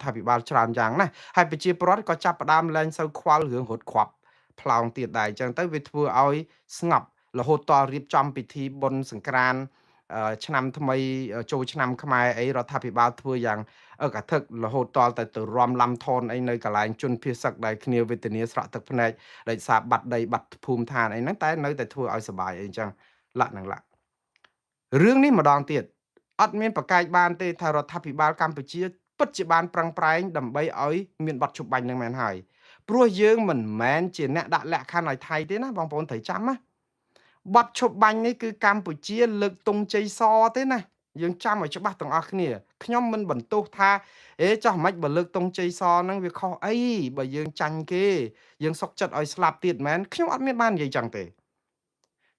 ដ្ឋាភិបាលច្រើនយ៉ាងណាស់ ហើយប្រជាពលរដ្ឋក៏ចាប់ផ្ដើមលែងសូវខ្វល់រឿងរត់គ្រាប់ផ្លោងទៀតដែរ អញ្ចឹងទៅវាធ្វើឲ្យស្ងប់ រហូតតរៀបចំពិធីបុណ្យសង្ក្រាន្តឆ្នាំថ្មីចូលឆ្នាំខ្មែរអី រដ្ឋាភិបាលធ្វើយ៉ាងអឹកអាធឹក រហូតតទៅទៅរំលំថនអីនៅកន្លែងជនភៀសសឹកដែលគ្នាវេទនាស្រក់ទឹកភ្នែកដោយសារបាត់ដីបាត់ភូមិឋានអីហ្នឹង តែនៅតែធ្វើឲ្យសុបាយអីអញ្ចឹង លក្ខណៈលក្ខរឿងនេះម្ដងទៀត អត់មានប្រកែកបានទេថារដ្ឋាភិបាលកម្ពុជាពិតជាបានប្រឹងប្រែងដើម្បីឲ្យមានបទឈប់បាញ់នឹងមែនហើយ ព្រោះយើងមិនមែនជាអ្នកដាក់លក្ខខណ្ឌឲ្យថៃទេណា បងប្អូនត្រូវចាំណា បទឈប់បាញ់នេះគឺកម្ពុជាលើកទង់ជ័យសទេណា យើងចាំឲ្យច្បាស់ទាំងអស់គ្នា។ ខ្ញុំមិនបន្ទោសថា អេចោះមិនបើលើកទង់ជ័យសហ្នឹងវាខុសអី បើយើងចាញ់គេយើងសុកចិត្តឲ្យស្លាប់ទៀតមែន? ខ្ញុំអត់មានបាននិយាយចឹងទេ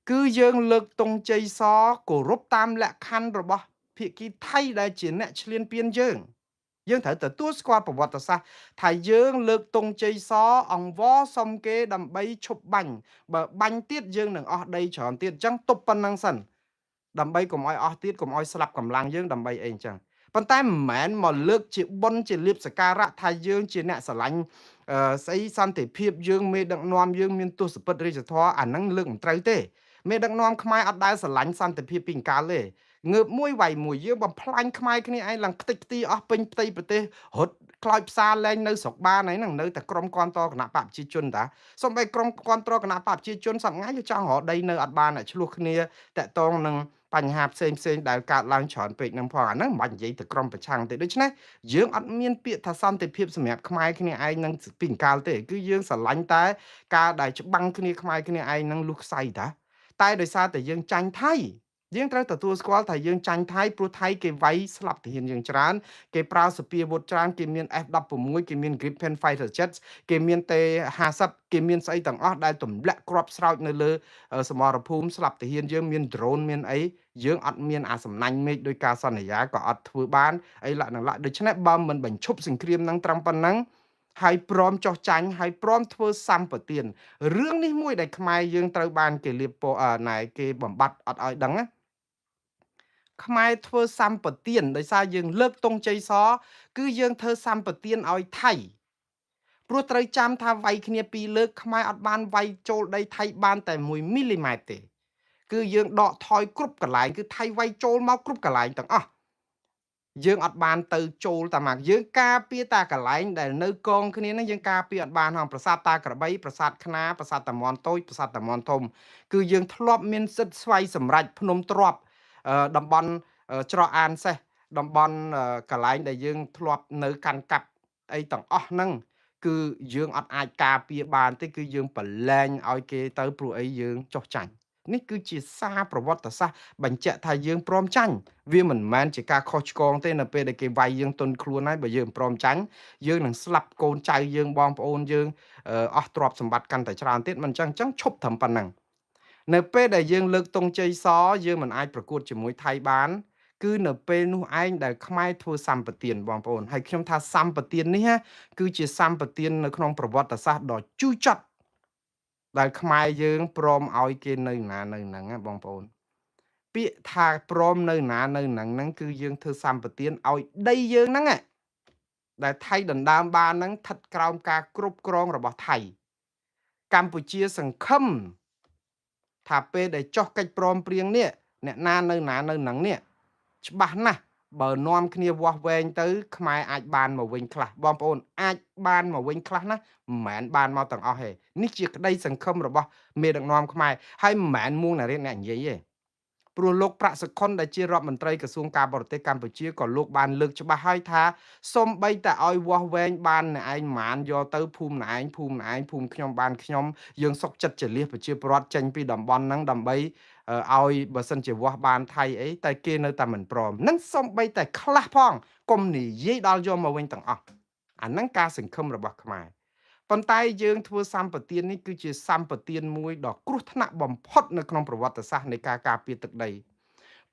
គឺយើងលើកទង់ជ័យសគោរពតាមលក្ខខណ្ឌរបស់ភាគីថៃដែលជាអ្នកឈ្លានពានយើង។ យើងត្រូវទទួលស្គាល់ប្រវត្តិសាស្ត្រថាយើងលើកទង់ជ័យសអង្វរសុំគេដើម្បីឈប់បាញ់ បើបាញ់ទៀតយើងនឹងអស់ដីច្រើនទៀត អញ្ចឹងទប់ប៉ុណ្ណឹងសិនដើម្បីកុំឲ្យអស់ទៀត កុំឲ្យស្លាប់កម្លាំងយើងដើម្បីអីអញ្ចឹង។ ប៉ុន្តែមិនមែនមកលើកជាបុណ្យជាលៀបសការៈថាយើងជាអ្នកស្រឡាញ់ស្អីសន្តិភាព យើងមេដឹកនាំយើងមានទសពិតរាជធម៌ អាហ្នឹងលើកមិនត្រូវទេ។ មេដឹកនាំខ្មែរអត់ដែលស្រឡាញ់សន្តិភាពពីកាលទេ ងើបមួយវាយមួយ យើងបំផ្លាញខ្មែរគ្នាឯងឡើងខ្ទេចខ្ទីអស់ពេញផ្ទៃប្រទេស រត់ខ្លោចផ្សារលែងនៅស្រុកបានហើយហ្នឹង នៅតែក្រុមគាំទ្រគណៈបកប្រជាជនតា សំបីក្រុមគាំទ្រគណៈបកប្រជាជនសប្ងាយចង់រកដីនៅអត់បាន ឆ្លោះគ្នាតកតងនឹងបញ្ហាផ្សេងផ្សេងដែលកើតឡើងច្រើនពេកនឹងផង អាហ្នឹងមិនបាច់និយាយទៅក្រុមប្រឆាំងទេ។ ដូច្នេះយើងអត់មានពាក្យថាសន្តិភាពសម្រាប់ខ្មែរគ្នាឯងនឹងពីកាលទេ គឺយើងស្រឡាញ់តែការដែលច្បាំងគ្នាខ្មែរគ្នាឯងនឹងលុះខ្សែតា តែដោយសារតែយើងចាញ់ថៃ យើងត្រូវទទួលស្គាល់ថាយើងចាញ់ថៃ ព្រោះថៃគេវាយស្លាប់ទាហានយើងច្រើន គេប្រើសពាវុធច្រើន គេមាន F16 គេមាន Gripen Fighter Jets គេមាន T50 គេមានស្អីទាំងអស់ដែលទម្លាក់គ្រាប់ស្រោចនៅលើសមរភូមិស្លាប់ទាហានយើង មាន drone មានអី យើងអត់មានអាសំណាញ់មេឃដោយការសន្យាក៏អត់ធ្វើបានអីលក្ខណៈ។ ដូច្នេះបើមិនបញ្ឈប់សង្គ្រាមនឹងត្រឹមប៉ុណ្ណឹងហើយ ព្រមចោះចាញ់ហើយ ព្រមធ្វើសម្បទាន រឿងនេះមួយដែលខ្មែរយើងត្រូវបានគេលៀបពណែគេបំបត្តិអត់ឲ្យដឹងណា ខ្មែរធ្វើសម្បទានដោយសារយើងលើកទង់ជ័យស គឺយើងធ្វើសម្បទានឲ្យថៃ ព្រោះត្រូវចាំថាវាយគ្នាពីរលើក ខ្មែរអត់បានវាយចូលដីថៃបានតែ1មីលីម៉ែត្រទេ គឺយើងដកថយគ្រប់កន្លែង គឺថៃវាយចូលមកគ្រប់កន្លែងទាំងអស់ យើងអត់បានទៅចូលតាម យើងការពារតាកន្លែងដែលនៅកងគ្នាហ្នឹង យើងការពារអត់បានហង ប្រាសាទតាក្របី ប្រាសាទខ្នា ប្រាសាទតាមន់តូច ប្រាសាទតាមន់ធំ គឺយើងធ្លាប់មានសិទ្ធិស្វ័យសម្រេចភ្នំទ្រប តំបន់ច្រកអានសេះ តំបន់កន្លែងដែលយើងធ្លាប់នៅកាន់កាប់អីទាំងអស់ហ្នឹង គឺយើងអត់អាចការពារបានទេ គឺយើងប្រឡែងឲ្យគេទៅ ព្រោះអីយើងចុះចាញ់។ នេះគឺជាសារប្រវត្តិសាស្ត្របញ្ជាក់ថាយើងព្រមចាញ់ វាមិនមែនជាការខុសឆ្គងទេ។ នៅពេលដែលគេវាយយើងទុនខ្លួនហើយ បើយើងព្រមចាញ់ យើងនឹងស្លាប់កូនចៅយើង បងប្អូនយើង អស់ទ្រព្យសម្បត្តិកាន់តែច្រើនទៀត មិនចឹង ចឹងឈប់ត្រឹមប៉ុណ្ណឹង។ នៅពេលដែលយើងលើកទង់ជ័យស យើងមិនអាចប្រកួតជាមួយថៃបាន គឺនៅពេលនោះឯងដែលខ្មែរធ្វើសម្បទានបងប្អូន ហើយខ្ញុំថាសម្បទាននេះគឺជាសម្បទាននៅក្នុងប្រវត្តិសាស្ត្រដ៏ជូរចត់ ដែលខ្មែរយើងព្រមឲ្យគេនៅណានៅហ្នឹងណាបងប្អូន។ ពាក្យថាព្រមនៅណានៅហ្នឹងហ្នឹង គឺយើងធ្វើសម្បទានឲ្យដីយើងហ្នឹងដែលថៃដណ្ដើមបានហ្នឹង ស្ថិតក្រោមការគ្រប់គ្រងរបស់ថៃ។ កម្ពុជាសង្ឃឹមថាពេលដែលចុះកិច្ចព្រមព្រៀងនេះ អ្នកណានៅណានៅនឹងនេះច្បាស់ណាស់ បើនាំគ្នាវាស់វែងទៅ ខ្មែរអាចបានមកវិញខ្លះ បងប្អូន អាចបានមកវិញខ្លះណា មិនមែនបានមកទាំងអស់ទេ។ នេះជាក្តីសង្ឃឹមរបស់មេដឹកនាំខ្មែរ ហើយមិនមែនមួងណារ៉េអ្នកនិយាយទេ ព្រោះលោកប្រាក់សុខុនដែលជារដ្ឋមន្ត្រីក្រសួងការបរទេសកម្ពុជា ក៏លោកបានលើកច្បាស់ហើយថា សំបីតែឲ្យវាស់វែងបានអ្នកឯងម៉ានយកទៅភូមិអ្នកឯង ភូមិអ្នកឯង ភូមិខ្ញុំបានខ្ញុំ យើងសុកចិត្តចលៀសប្រជាពលរដ្ឋចេញពីតំបន់ហ្នឹងដើម្បីឲ្យ បើសិនជាវាស់បានថៃអី តែគេនៅតែមិនព្រមនឹងសំបីតែខ្លះផង កុំនិយាយដល់យកមកវិញទាំងអស់ អាហ្នឹងការសង្ឃឹមរបស់ខ្មែរ។ ប៉ុន្តែយើងធ្វើសម្បទាននេះ គឺជាសម្បទានមួយដ៏គ្រោះថ្នាក់បំផុតនៅក្នុងប្រវត្តិសាស្ត្រនៃការការពារទឹកដី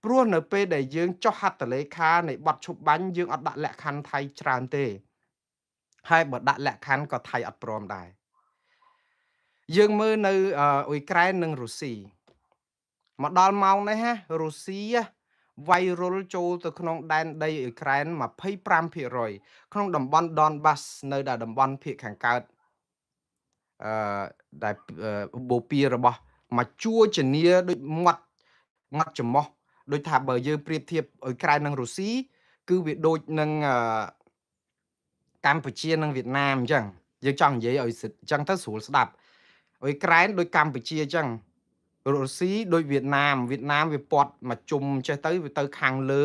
ព្រោះនៅពេលដែលយើងចុះហត្ថលេខានៃបទឈប់បាញ់ យើងអត់ដាក់លក្ខខណ្ឌថៃច្រើនទេ ហើយបើដាក់លក្ខខណ្ឌក៏ថៃអត់ព្រមដែរ។ យើងមើលនៅអ៊ុយក្រែននិងរុស្ស៊ី មកដល់ម៉ោងនេះហ៎ រុស្ស៊ី វាយរុលចូលទៅក្នុងដែនដីអ៊ុយក្រែន 25% ក្នុងតំបន់ដនបាស នៅដែលតំបន់ភាគខាងកើតអឺដែលបូព៌ារបស់មកជួរជនីដូចមាត់ច្រមុះ ដូចថាបើយើងប្រៀបធៀបអ៊ុយក្រែននិងរុស្ស៊ី គឺវាដូចនឹងកម្ពុជានិងវៀតណាមអញ្ចឹង។ យើងចង់និយាយឲ្យអញ្ចឹងទៅស្រួលស្ដាប់ អ៊ុយក្រែនដូចកម្ពុជាអញ្ចឹង រុស្ស៊ីដូចវៀតណាម។ វៀតណាមវាពាត់មកជុំចេះទៅ វាទៅខាងលើ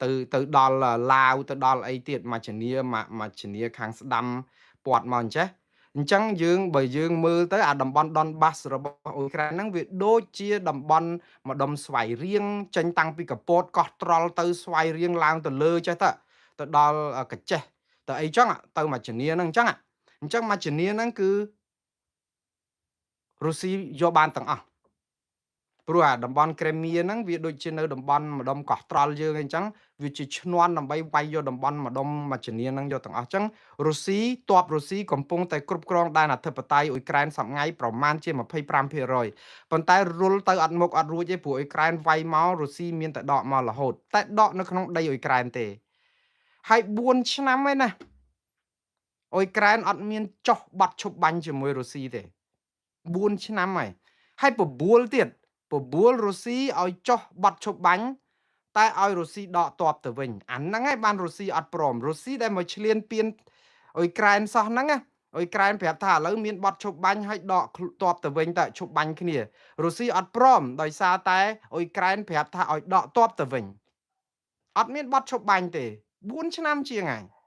ទៅដល់ឡាវ ទៅដល់អីទៀត មកជនីមកជនីខាងស្ដាំពាត់មកអញ្ចេះ។ អញ្ចឹងយើងបើយើងមើលទៅអាតំបន់ដនបាសរបស់អ៊ុយក្រែនហ្នឹង វាដូចជាតំបន់ម្ដុំស្វាយរៀង ចេញតាំងពីកពតកោះត្រល់ទៅស្វាយរៀងឡើងទៅលើចេះទៅ ទៅដល់កចេះទៅអីចឹង ទៅមកជនីហ្នឹងអញ្ចឹង។ អញ្ចឹងមកជនីហ្នឹងគឺរុស្ស៊ីយកបានទាំងអស់ ព្រោះអាតំបន់ក្រេមៀហ្នឹងវាដូចជានៅតំបន់ម្ដុំកោះត្រល់យើងអញ្ចឹង វាជាឈ្នន់ដើម្បីវាយយកតំបន់ម្ដុំមកជនីហ្នឹងយកទាំងអស់។ អញ្ចឹងរុស្ស៊ីតបរុស្ស៊ីកំពុងតែគ្រប់គ្រងដែនអធិបតេយ្យអ៊ុយក្រែនសប្ងៃប្រមាណជា 25% ប៉ុន្តែរុលទៅអត់មុខអត់រួចទេ ព្រោះអ៊ុយក្រែនវាយមក រុស្ស៊ីមានតែដកមករហូត តែដកនៅក្នុងដីអ៊ុយក្រែនទេ។ ហើយ4ឆ្នាំឯណា អ៊ុយក្រែនអត់មានចោះបាត់ឈប់បាញ់ជាមួយរុស្ស៊ីទេ 4ឆ្នាំហើយ ហើយបបួលទៀត បបួលរុស្ស៊ីឲ្យចោះបាត់ឈប់បាញ់ តែឲ្យរុស្ស៊ីដកតបទៅវិញ។ អាហ្នឹងឯងបានរុស្ស៊ីអត់ព្រម រុស្ស៊ីដែលមកឈ្លានពានអ៊ុយក្រែនសោះហ្នឹងណា អ៊ុយក្រែនប្រាប់ថាឥឡូវមានបាត់ឈប់បាញ់ ឲ្យដកតបទៅវិញ តើឈប់បាញ់គ្នា រុស្ស៊ីអត់ព្រម ដោយសារតែអ៊ុយក្រែនប្រាប់ថាឲ្យដកតបទៅវិញ អត់មានបាត់ឈប់បាញ់ទេ 4ឆ្នាំជាងហើយ។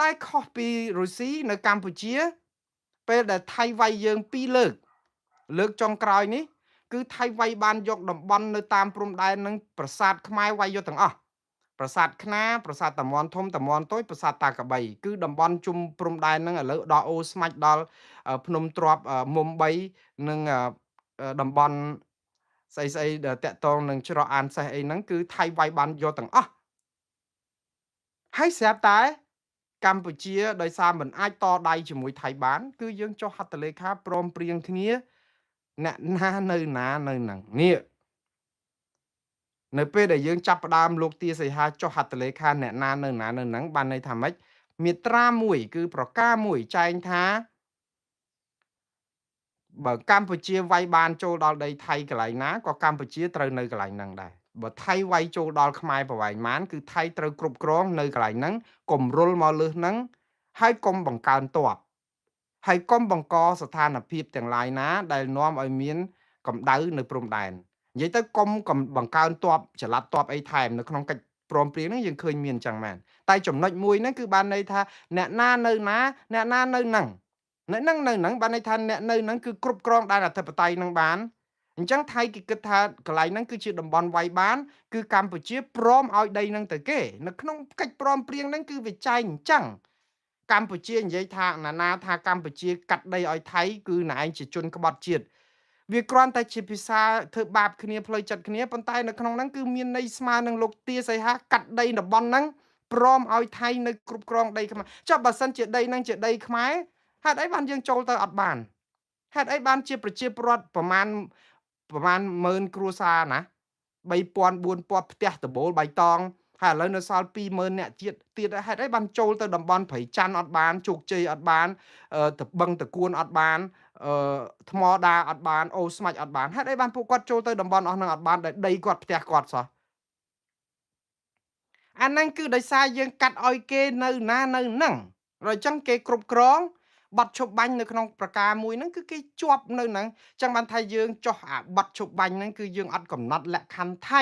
តែខុសពីរុស្ស៊ីនៅកម្ពុជា ពេលដែលថៃវាយយើង2លើក លើកចុងក្រោយនេះគឺថៃវាយបានយកតំបន់នៅតាមព្រំដែននឹងប្រាសាទខ្មែរវាយយកទាំងអស់ ប្រាសាទខ្នា ប្រាសាទតាមាន់ធំ តាមាន់តូច ប្រាសាទតាកបី គឺតំបន់ជុំព្រំដែនហ្នឹង ឥឡូវដល់អូស្មាច់ ដល់ភ្នំទ្របមុំ3 និងតំបន់ស្អីស្អីដែលតាក់ទងនឹងច្រកអានសេះអីហ្នឹង គឺថៃវាយបានយកទាំងអស់ហើយ។ ស្រាប់តែកម្ពុជាដោយសារមិនអាចតដៃជាមួយថៃបាន គឺយើងចុះហត្ថលេខាព្រមព្រៀងគ្នា អ្នកណានៅណានៅហ្នឹងនេះ។ នៅពេលដែលយើងចាប់ផ្ដើមលោកទាសីហាចុះហត្ថលេខាអ្នកណានៅណានៅហ្នឹង បានន័យថាម៉េច? មាត្រាមួយគឺប្រការមួយចែងថា បើកម្ពុជាវាយបានចូលដល់ដីថៃកន្លែងណា ក៏កម្ពុជាត្រូវនៅកន្លែងហ្នឹងដែរ។ បើថៃវាយចូលដល់ខ្មែរប្រវែងម៉ាន គឺថៃត្រូវគ្រប់គ្រងនៅកន្លែងហ្នឹង កុំរុលមកលើសហ្នឹង ហើយកុំបង្កើនទ័ព ហើយកុំបង្កស្ថានភាពទាំងឡាយណាដែលនាំឲ្យមានកម្ដៅនៅព្រំដែន។ និយាយទៅកុំបង្កើនទ័ពចល័តទ័ពអីថែម។ នៅក្នុងកិច្ចព្រមព្រៀងហ្នឹងយើងឃើញមានអញ្ចឹងមែន តែចំណុចមួយហ្នឹងគឺបានន័យថាអ្នកណានៅណា អ្នកណានៅហ្នឹង អ្នកហ្នឹងនៅហ្នឹង បានន័យថាអ្នកនៅហ្នឹងគឺគ្រប់គ្រងដែនអធិបតេយ្យហ្នឹងបាន។ អញ្ចឹងថៃគេគិតថាកន្លែងហ្នឹងគឺជាតំបន់វាយបាន គឺកម្ពុជាព្រមឲ្យដីហ្នឹងទៅគេ។ នៅក្នុងកិច្ចព្រមព្រៀងហ្នឹងគឺវាចែងអញ្ចឹង។ កម្ពុជានិយាយថាណានាថាកម្ពុជាកាត់ដីឲ្យថៃ គឺណែឯងជាជនក្បត់ជាតិ វាគ្រាន់តែជាភាសាធ្វើបាបគ្នាផ្លូវចិត្តគ្នា ប៉ុន្តែនៅក្នុងហ្នឹងគឺមានន័យស្មើនឹងលោកទាសីហាកាត់ដីតំបន់ហ្នឹងព្រមឲ្យថៃនៅគ្រប់គ្រងដីខ្មែរ។ ចុះបើសិនជាដីហ្នឹងជាដីខ្មែរ ហេតុអីបានយើងចូលទៅអត់បាន? ហេតុអីបានជាប្រជាពលរដ្ឋប្រមាណម៉ឺនគ្រួសារណា 3000 4000ផ្ទះដបូលបៃតង ហើយឥឡូវនៅសល់20000អ្នកជាតិទៀត ហេតុអីបានចូលទៅតំបន់ព្រៃច័ន្ទអត់បាន ជោគជ័យអត់បាន តបឹងតកួនអត់បាន ថ្មដាអត់បាន អូស្មាច់អត់បាន? ហេតុអីបានពួកគាត់ចូលទៅតំបន់អស់ហ្នឹងអត់បាន ដែលដីគាត់ផ្ទះគាត់សោះ? អាហ្នឹងគឺដោយសារយើងកាត់ឲ្យគេនៅណានៅហ្នឹង ដល់អញ្ចឹងគេគ្រប់គ្រងបាត់ឈប់បាញ់នៅក្នុងប្រការមួយហ្នឹង គឺគេជាប់នៅហ្នឹង។ ចឹងបានថាយើងចោះអាបាត់ឈប់បាញ់ហ្នឹង គឺយើងអត់កំណត់លក្ខខណ្ឌថៃ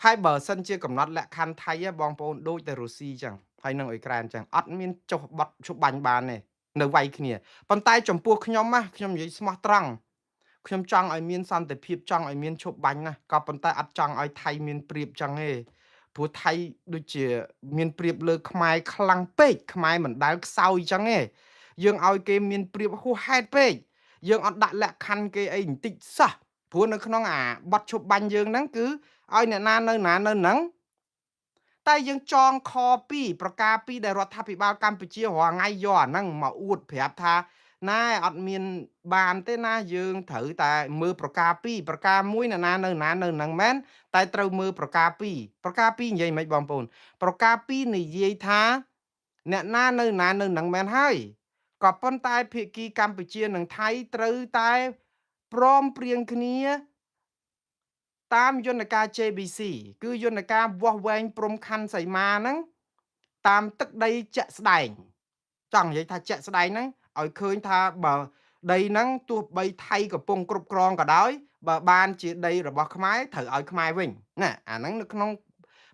ហើយបើសិនជាកំណត់លក្ខខណ្ឌថៃបងប្អូន ដូចតែរុស្ស៊ីចឹងហើយនិងអ៊ុយក្រែនចឹង អត់មានចុះបាត់ឈប់បាញ់បានទេ នៅវាយគ្នា។ ប៉ុន្តែចំពោះខ្ញុំណា ខ្ញុំនិយាយស្មោះត្រង់ ខ្ញុំចង់ឲ្យមានសន្តិភាព ចង់ឲ្យមានឈប់បាញ់ណា ក៏ប៉ុន្តែអត់ចង់ឲ្យថៃមានព្រៀបចឹងទេ ព្រោះថៃដូចជាមានព្រៀបលើខ្មែរខ្លាំងពេក ខ្មែរមិនដែលខ្សោយចឹងទេ យើងឲ្យគេមានព្រៀបហួសហេតុពេក យើងអត់ដាក់លក្ខខណ្ឌគេអីបន្តិចសោះ ព្រោះនៅក្នុងអាបတ်ឈប់បាញ់យើងហ្នឹងគឺឲ្យអ្នកណានៅណានៅហ្នឹង តែយើងចងខ2ប្រការ2ដែលរដ្ឋាភិបាលកម្ពុជារាល់ថ្ងៃយកអាហ្នឹងមកអួតប្រាប់ថា ណែអត់មានបានទេណាយើងត្រូវតែមើលប្រការ2ប្រការ1ណាណានៅណានៅនឹងមែនតែត្រូវមើលប្រការ2ប្រការ2និយាយមិនបងប្អូនប្រការ2និយាយថាអ្នកណានៅណានៅនឹងមែនហើយក៏ប៉ុន្តែភាគីកម្ពុជានិងថៃត្រូវតែព្រមព្រៀងគ្នាតាមយន្តការ JBC គឺយន្តការវាស់វែងព្រំខណ្ឌសីមាហ្នឹងតាមទឹកដីជាក់ស្ដែងចង់និយាយថាជាក់ស្ដែងហ្នឹងឲ្យឃើញថាបើដីហ្នឹងទោះបីថៃកំពុងគ្រប់គ្រងក៏ដោយបើបានជាដីរបស់ខ្មែរត្រូវឲ្យខ្មែរវិញណាអាហ្នឹងនៅក្នុង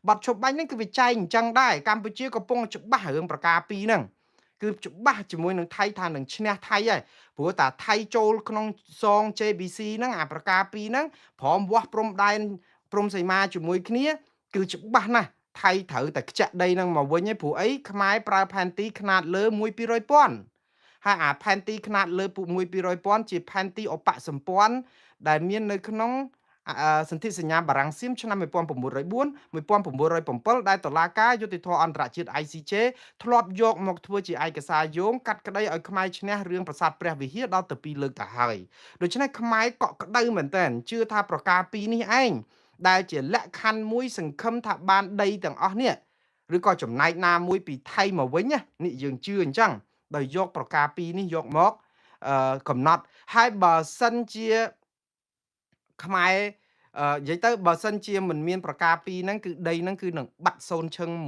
បទឈប់បាញ់ហ្នឹងគឺវាចែងអញ្ចឹងដែរកម្ពុជាកំពុងច្បាស់រឿងប្រការពីរហ្នឹងគឺច្បាស់ជាមួយនឹងថៃថានឹងឈ្នះថៃហើយព្រោះតាថៃចូលក្នុងសង JBC ហ្នឹងអាប្រការពីរហ្នឹងព្រមវាស់ព្រំដែនព្រំសីមាជាមួយគ្នាគឺច្បាស់ណាស់ថៃត្រូវតែខ្ចាក់ដីហ្នឹងមកវិញឯងព្រោះអីខ្មែរប្រើផែនទីខ្នាតលើ1/200ពាន់ហើយអាផែនទីខ្នាតលើពុ1/200ពាន់ជាផែនទីឧបសម្ព័ន្ធដែលមាននៅក្នុងសន្ធិសញ្ញាបារាំងសៀមឆ្នាំ1904 1907ដែលតុលាការយុត្តិធម៌អន្តរជាតិ ICJ ធ្លាប់យកមកធ្វើជាឯកសារយោងកាត់ក្តីឲ្យខ្មែរឈ្នះរឿងប្រាសាទព្រះវិហារដល់ទៅ2លើកទៅហើយដូច្នេះខ្មែរកក់ក្ដៅមែនទែនជឿថាប្រការពីរនេះឯងដែលជាលក្ខខណ្ឌមួយសង្ឃឹមថាបានដីទាំងអស់នេះឬក៏ចំណែកណាមួយពីថៃមកវិញណានេះយើងជឿអញ្ចឹងដោយយកប្រការពីរនេះយកមកកំណត់ហើយបើសិនជាខ្មែរនិយាយទៅបើសិនជាមិនមានប្រការពីរហ្នឹងគឺដីហ្នឹងគឺនឹងបាត់សូន្យឈឹង100%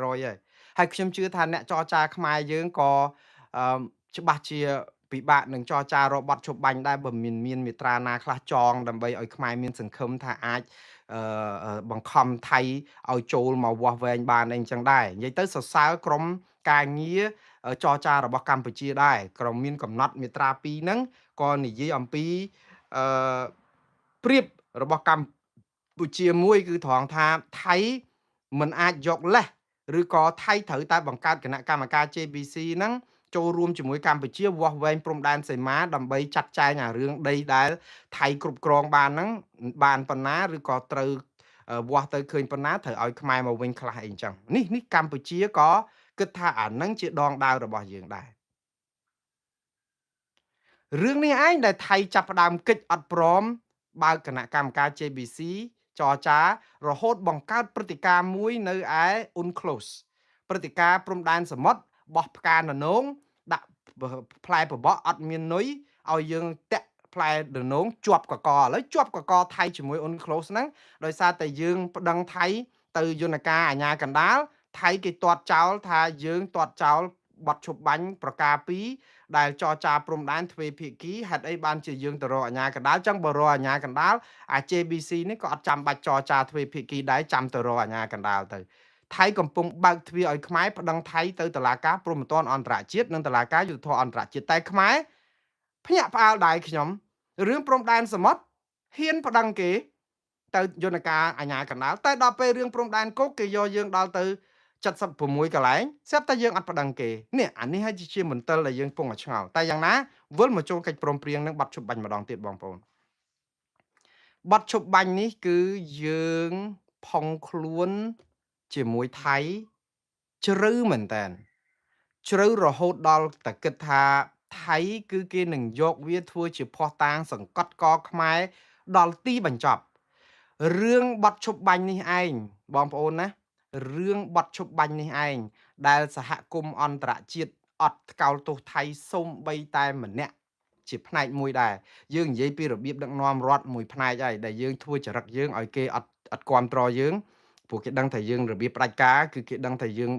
ហើយហើយខ្ញុំជឿថាអ្នកចរចាខ្មែរយើងក៏ច្បាស់ជាពិបាកនឹងចរចារបត់ឈប់បាញ់ដែរបើមានមាត្រាណាខ្លះចងដើម្បីឲ្យខ្មែរមានសង្ឃឹមថាអាចបង្ខំថៃឲ្យចូលមកវាស់វែងបានអីចឹងដែរនិយាយទៅសរសើរក្រុមការងារចរចារបស់កម្ពុជាដែរក្រុមមានកំណត់មាត្រា2ហ្នឹងក៏និយាយអំពីប្រៀបរបស់កម្ពុជាមួយគឺត្រង់ថាថៃមិនអាចយកលេសឬក៏ថៃត្រូវតែបង្កើតគណៈកម្មការ JBC ហ្នឹងចូលរួមជាមួយកម្ពុជាវាស់វែងព្រំដែនសីមាដើម្បីចាត់ចែងអារឿងដីដែលថៃគ្រប់គ្រងបានហ្នឹងបានប៉ុណ្ណាឬក៏ត្រូវវាស់ទៅឃើញប៉ុណ្ណាត្រូវឲ្យខ្មែរមកវិញខ្លះអីចឹងនេះកម្ពុជាក៏គិតថាអាហ្នឹងជាដងដាវរបស់យើងដែររឿងនេះឯងដែលថៃចាប់ផ្ដើមគិតអត់ព្រមបើកគណៈកម្មការ JBC ចរចារហូតបង្កើតព្រឹត្តិការណ៍មួយនៅឯ UNCLOS ព្រឹត្តិការណ៍ព្រំដែនសមុទ្របោះផ្កាននងដាក់ផ្លែបបកអត់មាននុយឲ្យយើងតាក់ផ្លែដនងជាប់កកឥឡូវជាប់កកថៃជាមួយ UNCLOS ហ្នឹងដោយសារតែយើងប្តឹងថៃទៅយន្តការអាញាកណ្ដាលថៃគេទាត់ចោលថាយើងទាត់ចោលបទឈប់បាញ់ប្រការ2ដែលចរចាព្រំដែនទ្វេភាគីហេតុអីបានជាយើងទៅរកអាញាកណ្ដាលចឹងបើរកអាញាកណ្ដាលអា JBC នេះក៏អត់ចាំបាច់ចរចាទ្វេភាគីដែរចាំទៅរកអាញាកណ្ដាលទៅថៃកំពុងបើកទ្វារឲ្យខ្មែរប្តឹងថៃទៅតុលាការព្រហ្មទណ្ឌអន្តរជាតិនិងតុលាការយុត្តិធម៌អន្តរជាតិតែខ្មែរភ្ញាក់ផ្អើលដែរខ្ញុំរឿងព្រំដែនសមុទ្រហ៊ានប្តឹងគេទៅយន្តការអាញាកណ្ដាលតែដល់ពេលរឿងព្រំដែនគោកគេយកយើងដល់ទៅ76កន្លែងស្រាប់តែយើងអត់ប្តឹងគេនេះអានេះហើយជាមន្ទិលដែលយើងពងឲ្យឆ្ងល់តែយ៉ាងណាវិលមកចូលកិច្ចព្រមព្រៀងនឹងបាត់ឈប់បាញ់ម្ដងទៀតបងប្អូនបាត់ឈប់បាញ់នេះគឺយើងផុងខ្លួនជាមួយថៃជ្រៅមែនតើជ្រៅរហូតដល់តែគិតថាថៃគឺគេនឹងយកវាធ្វើជាភស្តុតាងសង្កត់កខ្មែរដល់ទីបញ្ចប់រឿងបាត់ឈប់បាញ់នេះឯងបងប្អូនណារឿងបទឈប់បាញ់នេះឯងដែលសហគមន៍អន្តរជាតិអត់ថ្កោលទោសថៃសូម្បីតែម្នាក់ជាផ្នែកមួយដែរយើងនិយាយពីរបៀបដឹកនាំរដ្ឋមួយផ្នែកហើយដែលយើងធ្វើចរិតយើងឲ្យគេអត់គាំទ្រយើងព្រោះគេដឹងថាយើងរបៀបផ្ដាច់ការគឺគេដឹងថាយើង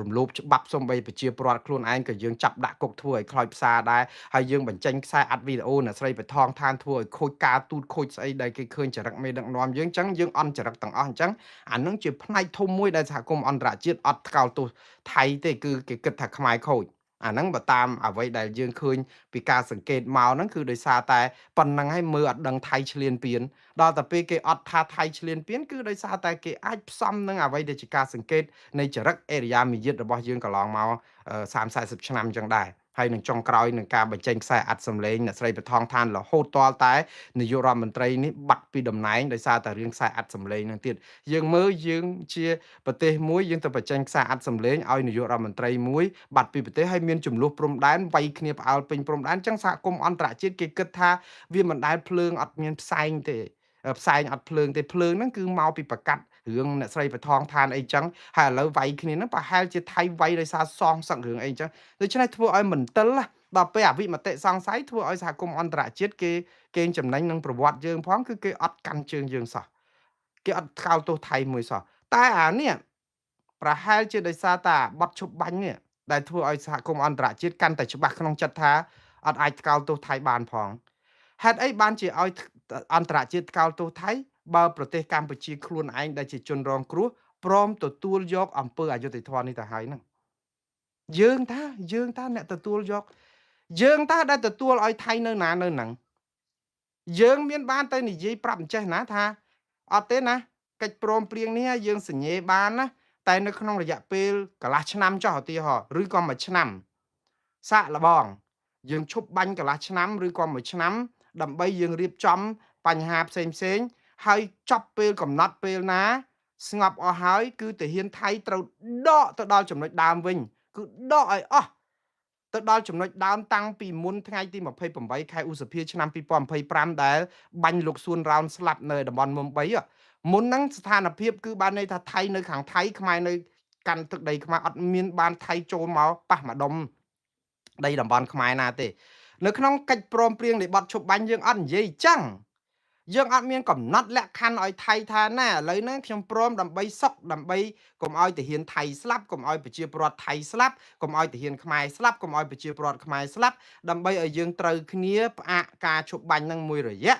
រំលោភច្បាប់សូម្បីប្រជាពលរដ្ឋខ្លួនឯងក៏យើងចាប់ដាក់គុកធ្វើឲ្យខ្លោចផ្សារដែរហើយយើងបញ្ចេញខ្សែអាត់វីដេអូអ្នកស្រីបថងឋានធ្វើឲ្យខូចការទូតខូចស្អីដែលគេឃើញចរិតមេដឹកនាំយើងអញ្ចឹងយើងអន់ចរិតទាំងអស់អញ្ចឹងអានឹងជាផ្នែកធំមួយដែលសហគមន៍អន្តរជាតិអត់ថ្កោលទោសថៃទេគឺគេគិតថាខ្មែរខូចអាហ្នឹងបើតាមអ្វីដែលយើងឃើញពីការសង្កេតមកហ្នឹងគឺដោយសារតែប៉ុណ្ណឹងហើយមើលអត់ដឹងថៃឈ្លានពានដល់តែពេលគេអត់ថាថៃឈ្លានពានគឺដោយសារតែគេអាចផ្សំនឹងអ្វីដែលជាការសង្កេតនៃចរិតអេរិយាមាយាទរបស់យើងកន្លងមក30 40ឆ្នាំអញ្ចឹងដែរ ហើយនឹងចុងក្រោយនឹងការបញ្ចេញខ្សែអាត់សម្លេងអ្នកស្រីបថងឋានរហូតទាល់តែនាយករដ្ឋមន្ត្រីនេះបាត់ពីតំណែងដោយសារតែរឿងខ្សែអាត់សម្លេងនឹងទៀតយើងមើលយើងជាប្រទេសមួយយើងទៅបញ្ចេញខ្សែអាត់សម្លេងឲ្យនាយករដ្ឋមន្ត្រីមួយបាត់ពីប្រទេសហើយមានចំនួនព្រំដែនវាយគ្នាផ្អើលពេញព្រំដែនអញ្ចឹងសហគមន៍អន្តរជាតិគេគិតថាវាមិនដែលភ្លើងអត់មានផ្សែងទេផ្សែងអត់ភ្លើងទេភ្លើងហ្នឹងគឺមកពីប្រកាសរឿងអ្នកស្រីបថងឋានអីចឹងហើយឥឡូវវាយគ្នាហ្នឹងប្រហែលជាថៃវាយដោយសារសងសឹករឿងអីចឹងដូច្នេះធ្វើឲ្យមន្ទិលដល់ពេលអវិមតិសង្ស័យធ្វើឲ្យសហគមន៍អន្តរជាតិគេកេងចំណេញនឹងប្រវត្តិយើងផងគឺគេអត់កាន់ជើងយើងសោះគេអត់ថ្កោលទោសថៃមួយសោះតែអានេះប្រហែលជាដោយសារតាបတ်ឈប់បាញ់នេះដែលធ្វើឲ្យសហគមន៍អន្តរជាតិកាន់តែច្បាស់ក្នុងចិត្តថាអត់អាចថ្កោលទោសថៃបានផងហេតុអីបានជាឲ្យអន្តរជាតិថ្កោលទោសថៃបើប្រទេសកម្ពុជាខ្លួនឯងដែលជាជនរងគ្រោះព្រមទទួលយកអំពើអយុត្តិធម៌នេះទៅហើយហ្នឹងយើងថាអ្នកទទួលយកយើងថាដែលទទួលឲ្យថៃនៅណានៅហ្នឹងយើងមានបានទៅនិយាយប្រាប់អញ្ចេះណាថាអត់ទេណាកិច្ចព្រមព្រៀងនេះយើងសញ្ញេបានណាតែនៅក្នុងរយៈពេលកន្លះឆ្នាំចុះឧទាហរណ៍ឬក៏មួយឆ្នាំសាកល្បងយើងឈប់បាញ់កន្លះឆ្នាំឬក៏មួយឆ្នាំដើម្បីយើងរៀបចំបញ្ហាផ្សេងផ្សេងហើយចប់ពេលកំណត់ពេលណាស្ងប់អស់ហើយគឺទាហានថៃត្រូវដកទៅដល់ចំណុចដើមវិញគឺដកឲ្យអស់ទៅដល់ចំណុចដើមតាំងពីមុនថ្ងៃទី28ខែឧសភាឆ្នាំ2025ដែលបាញ់លោកសួនរោនស្លាប់នៅតំបន់មុំ3មុនហ្នឹងស្ថានភាពគឺបានន័យថាថៃនៅខាងថៃខ្មែរនៅកាន់ទឹកដីខ្មែរអត់មានបានថៃចូលមកប៉ះម្ដុំដីតំបន់ខ្មែរណាទេនៅក្នុងកិច្ចព្រមព្រៀងនៃបទឈប់បាញ់យើងអត់និយាយចឹងយើងអត់មានកំណត់លក្ខខណ្ឌឲ្យថៃថាណាឥឡូវហ្នឹងខ្ញុំព្រមដើម្បីសុខដើម្បីកុំឲ្យទាហានថៃស្លាប់កុំឲ្យប្រជាពលរដ្ឋថៃស្លាប់កុំឲ្យទាហានខ្មែរស្លាប់កុំឲ្យប្រជាពលរដ្ឋខ្មែរស្លាប់ដើម្បីឲ្យយើងត្រូវគ្នាផ្អាកការឈប់បាញ់ហ្នឹងមួយរយៈ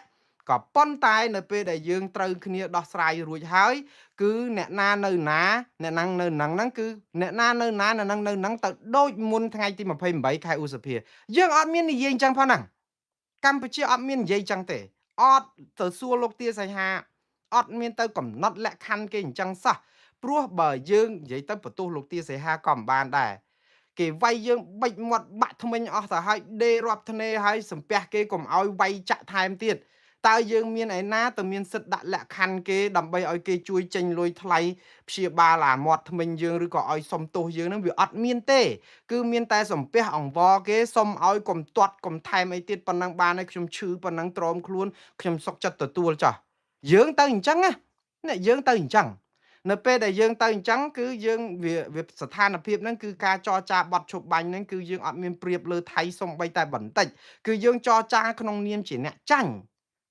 ក៏ប៉ុន្តែនៅពេលដែលយើងត្រូវគ្នាដោះស្រាយរួចហើយគឺអ្នកណានៅណាអ្នកហ្នឹងនៅហ្នឹងហ្នឹងគឺអ្នកណានៅណាអ្នកហ្នឹងនៅហ្នឹងទៅដូចមុនថ្ងៃទី28ខែឧសភាយើងអត់មាននិយាយអញ្ចឹងផងហ្នឹងកម្ពុជាអត់មាននិយាយអញ្ចឹងទេអត់ទៅសួរលោកទាសីហាអត់មានទៅកំណត់លក្ខខណ្ឌគេអញ្ចឹងសោះព្រោះបើយើងនិយាយទៅបន្ទោសលោកទាសីហាក៏មិនបានដែរគេវាយយើងបិចមាត់បាក់ថ្មិញអស់ទៅហើយដេរាប់ធ្នេហើយសំពះគេកុំឲ្យវាយចាក់ថែមទៀតតើយើងមានឯណាទៅមានសិទ្ធិដាក់លក្ខខណ្ឌគេដើម្បីឲ្យគេជួយចេញលុយថ្លៃព្យាបាលអាមាត់ថ្មិញយើងឬក៏ឲ្យសុំទោសយើងនឹងវាអត់មានទេគឺមានតែសំពះអង្វរគេសុំឲ្យកុំទាត់កុំថែមអីទៀតប៉ុណ្ណឹងបានហើយខ្ញុំឈឺប៉ុណ្ណឹងទ្រាំខ្លួនខ្ញុំសុកចិត្តទទួលចោះយើងទៅអញ្ចឹងណានេះយើងទៅអញ្ចឹងនៅពេលដែលយើងទៅអញ្ចឹងគឺយើងវាស្ថានភាពហ្នឹងគឺការចរចាបတ်ឈប់បាញ់ហ្នឹងគឺយើងអត់មានប្រៀបលើថៃសំបីតែបន្តិចគឺយើងចរចាក្នុងនាមជាអ្នកចាញ់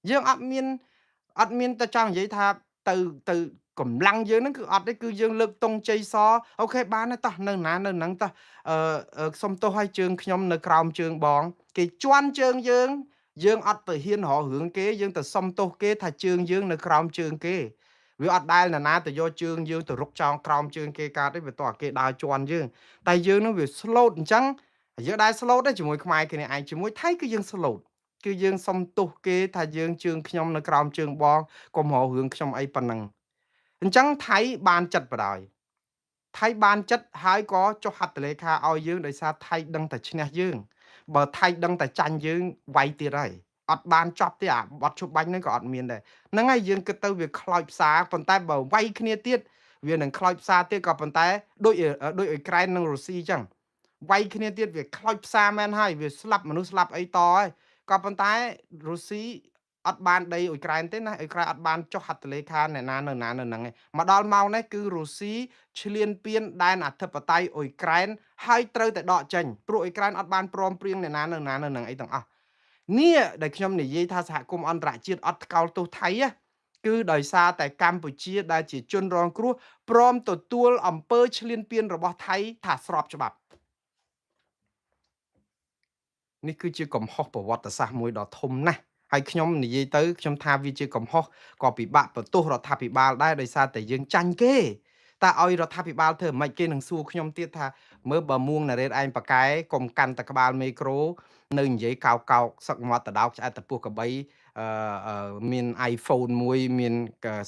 យើងអត់មានទៅចង់និយាយថាទៅកម្លាំងយើងហ្នឹងគឺអត់ទេគឺយើងលើកតុងជ័យសអូខេបានទេតោះនៅណានៅហ្នឹងតោះសុំទោសឲ្យជើងខ្ញុំនៅក្រោមជើងបងគេជន់ជើងយើងយើងអត់ទៅហ៊ានរករឿងគេយើងទៅសុំទោសគេថាជើងយើងនៅក្រោមជើងគេវាអត់ដែលណាទៅយកជើងយើងទៅរុកចោលក្រោមជើងគេកើតទេវាតោះគេដើរជន់យើងតែយើងនឹងវាស្លូតអញ្ចឹងយើងដែរស្លូតទេជាមួយខ្មែរគ្នាឯងជាមួយថៃគឺយើងស្លូតគឺយើងសុំទោសគេថាយើងជើងខ្ញុំនៅក្រោមជើងបងកុំរករឿងខ្ញុំអីប៉ុណ្ណឹងអញ្ចឹងថៃបានចិត្តបដ ாய் ថៃបានចិត្តហើយក៏ចុះហត្ថលេខាឲ្យយើងដោយសារថៃដឹងតែឈ្នះយើងបើថៃដឹងតែចាញ់យើងវាយទៀតហើយអត់បានចប់ទេអាបត់ឈប់បាញ់ហ្នឹងក៏អត់មានដែរហ្នឹងហើយយើងគិតទៅវាខ្លោចផ្សាប៉ុន្តែបើវាយគ្នាទៀតវានឹងខ្លោចផ្សាទៀតក៏ប៉ុន្តែដូចអ៊ុយក្រែននិងរុស្ស៊ីអញ្ចឹងវាយគ្នាទៀតវាខ្លោចផ្សាមែនហើយវាស្លាប់មនុស្សស្លាប់អីតហើយក៏ប៉ុន្តែរុស្ស៊ីអត់បានដីអ៊ុយក្រែនទេណាអ៊ុយក្រែនអត់បានចុះហត្ថលេខាអ្នកណានៅណានៅហ្នឹងឯងមកដល់ម៉ោងនេះគឺរុស្ស៊ីឈ្លានពានដែនអធិបតេយ្យអ៊ុយក្រែនហើយត្រូវតែដកចេញព្រោះអ៊ុយក្រែនអត់បានព្រមព្រៀងអ្នកណានៅណានៅហ្នឹងអីទាំងអស់នេះដែលខ្ញុំនិយាយថាសហគមន៍អន្តរជាតិអត់ថ្កោលទោសថៃគឺដោយសារតែកម្ពុជាដែលជាជនរងគ្រោះព្រមទទួលអំពើឈ្លានពានរបស់ថៃថាស្របច្បាប់នេះគឺជាកំហុសប្រវត្តិសាស្ត្រមួយដ៏ធំណាស់ហើយខ្ញុំនិយាយទៅខ្ញុំថាវាជាកំហុសក៏ពិបាកបន្ទោសរដ្ឋាភិបាលដែរដោយសារតែយើងចាញ់គេតើឲ្យរដ្ឋាភិបាលធ្វើមិនគេនឹងសួរខ្ញុំទៀតថាមើលបើមួងណារ៉េតឯងប៉កែកុំកាន់តែក្បាលមេក្រូនៅនិយាយកោកកោកសឹកមាត់តដោកឆ្អែតតពោះកបីមាន iPhone មួយមាន